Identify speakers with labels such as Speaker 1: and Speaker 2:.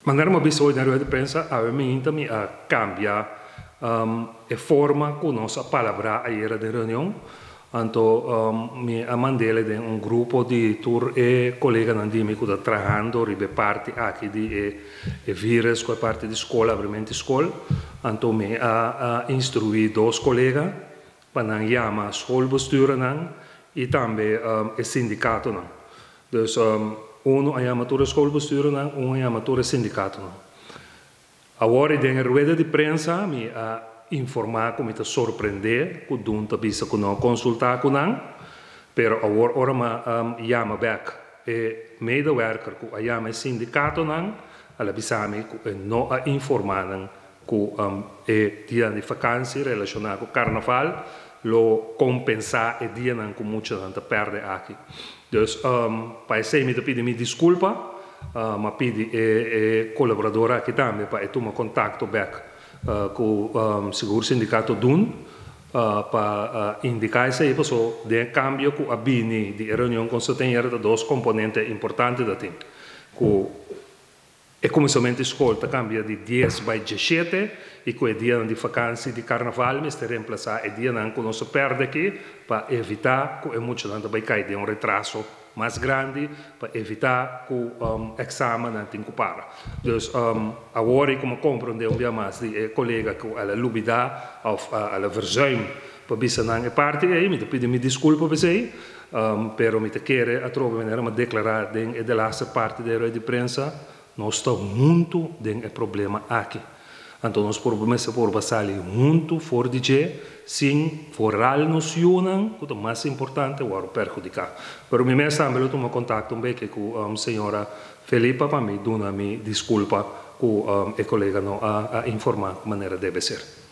Speaker 1: Manera mi a bisa hoy den rueda di prensa, awe mainta mi a cambia e forma cu nos a palabra ayera den reunion. Anto mi a mandele den un grupo di tur e coleganan di mi cu ta trahando riba e parti aki di e virus cu e parti di scol, abrimento di scol. Anto mi a instrui dos colega pa nan yama schoolbestuurnan y tambe e sindicatonan. Dus uno a yama tur e schoolbestuurnan, un a yama tur e sindicatonan. Awor den rueda di prensa mi a informa cu mi ta sorprende cu DUN ta bisa cu no a consulta cu nan, pero awor ora mi a yama bek e medewerker cu a yama e sindicatonan, el a bisa mi cu e no a informa nan cu e dianan di vakantie relaciona cu carnaval lo compensa e dianan cu muchanan ta perde aki. Dus pa esey mi ta pidi mi disculpa, mi a pidi e colaborador aki tambe pa e tuma contacto bek cu sigur sindicato DUN pa indica esey, paso den cambio cu a bini di e reunion cu nos tin ta dos componente importante ta tin. Cu e cuminsamento di scol ta cambia di 10 bay 17 y cu e dianan di vakantie di carnaval mester reemplaza e dianan cu nos a perde aki pa evita cu e muchanan ta bay cay den un retraso mas grandi, pa evita cu examennan tin cu para. Dus awor cu mi a comprende un dia mas di e colega cu el a lubida of el a verzuim pa bisa nan e parti ey, mi ta pidi mi disculpa pa esey, pero mi ta kere atrobe manera mi a declara den e de laatste parti di e rueda di prensa, nos ta hunto den e problema aki. Anto nos por mester por sali hunto for di dje, sin vooral nos yunan, cu ta mas importante, worde perhudica. Pero mi mes tambe lo tuma contacto un beke cu señora Felipa pa mi duna mi disculpa cu e colega no a informa manera debe ser.